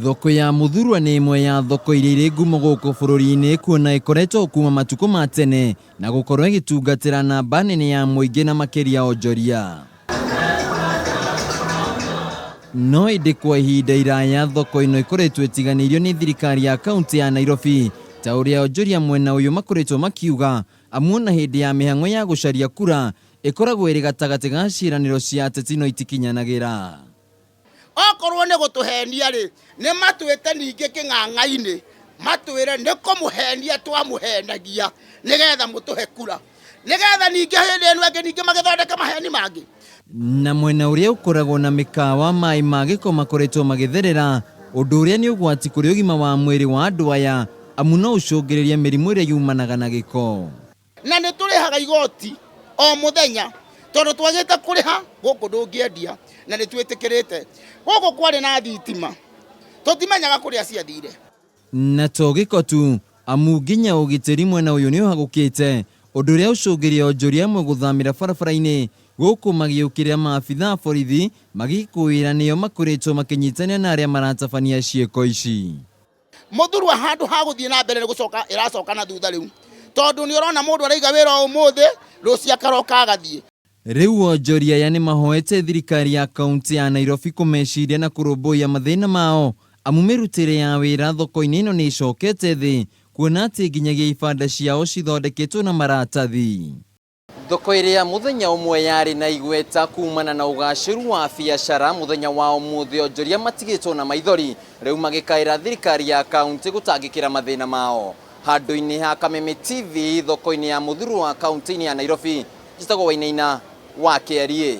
Thoko ya Muthurwa nĩ ĩmwe ya thoko iria irĩ ngumo gũkũ bũrũri-inĩ, kuona ĩkoretwo kuma matukũ ma tene na gũkorwo ĩgĩtungatĩra namba nene ya mũingĩ na makĩria onjoria. No ĩndĩ kwa ihinda iraya thoko ĩno ĩkoretwo ĩtiganĩirio nĩ thirikari ya kaunti ya Nairobi, ta ũrĩa onjoria mwena ũyũ makoretwo makiuga, amu ona hĩndĩ ya mĩhang'o ya gũcaria kura ĩkoragwo ĩrĩ gatagatĩ ga ciĩranĩro cia ateti no itikinyanagĩra. Okorwo nĩ gũtũhenia rĩ, nĩ matwĩte ningĩ kĩng'ang'a-inĩ, matwĩre nĩ kũmũhenia twamũhenagia nĩgetha mũtũhe kura, nĩgetha ningĩ hĩndĩ ĩno ĩngĩ ningĩ magĩthondeke maheni mangĩ. Na mwena ũrĩa ũkoragwo na mĩkawa, maĩ ma gĩko makoretwo magĩtherera, ũndũ ũrĩa nĩ ũgwati kũrĩ ũgima wa mwĩrĩ wa andũ aya, amu no ũcũngĩrĩrie mĩrimũ ĩrĩa yumanaga na gĩko. Na nĩ tũrĩhaga igoti o mũthenya, tondũ twagĩte kũrĩha gũkũ ndũngĩendia, na nĩ twĩtĩkĩrĩte. Gũkũ kwarĩ na thitima, tũtimenyaga kũrĩa ciathire. Na to gĩko tu, amu nginya ũgitĩri mwena ũyũ nĩ ũhagũkĩte, ũndũ ũrĩa ũcũngĩrĩire onjoria amwe gũthamĩra barabara-inĩ gũkũ magĩũkĩrĩra maabitha a borithi magĩkũĩra nĩo makoretwo makĩnyitanĩra na arĩa maratabania ciĩko ici. Muthurwa handũ ha gũthiĩ na mbere nĩ gũcoka ĩracoka na thutha rĩu, tondũ nĩ ũrona mũndũ araiga wĩra ũmũthĩ, rũciũ akaroka agathiĩ. Rĩu onjoria aya nĩ mahoete thirikari ya kaunti ya Nairobi kũmeciria na kũrũmbũiya mathĩna mao, amu mĩrutĩre ya wĩra thoko-inĩ ĩno nĩ ĩcokete thĩ, kuona atĩ nginyagia ibanda ciao cithondeketwo na maratathi. Thoko ĩrĩa mũthenya ũmwe yarĩ na igweta kumana na ũgacĩru wa biacara, mũthenya wa ũmũthĩ onjoria matigĩtwo na maithori, rĩu magĩkaĩra thirikari ya kaunti gũtangĩkĩra mathĩna mao. Handũ-inĩ ha Kameme TV thoko-inĩ ya Muthurwa kaunti-inĩ ya Nairobi, njĩtagwo Wainaina wa Kĩariĩ.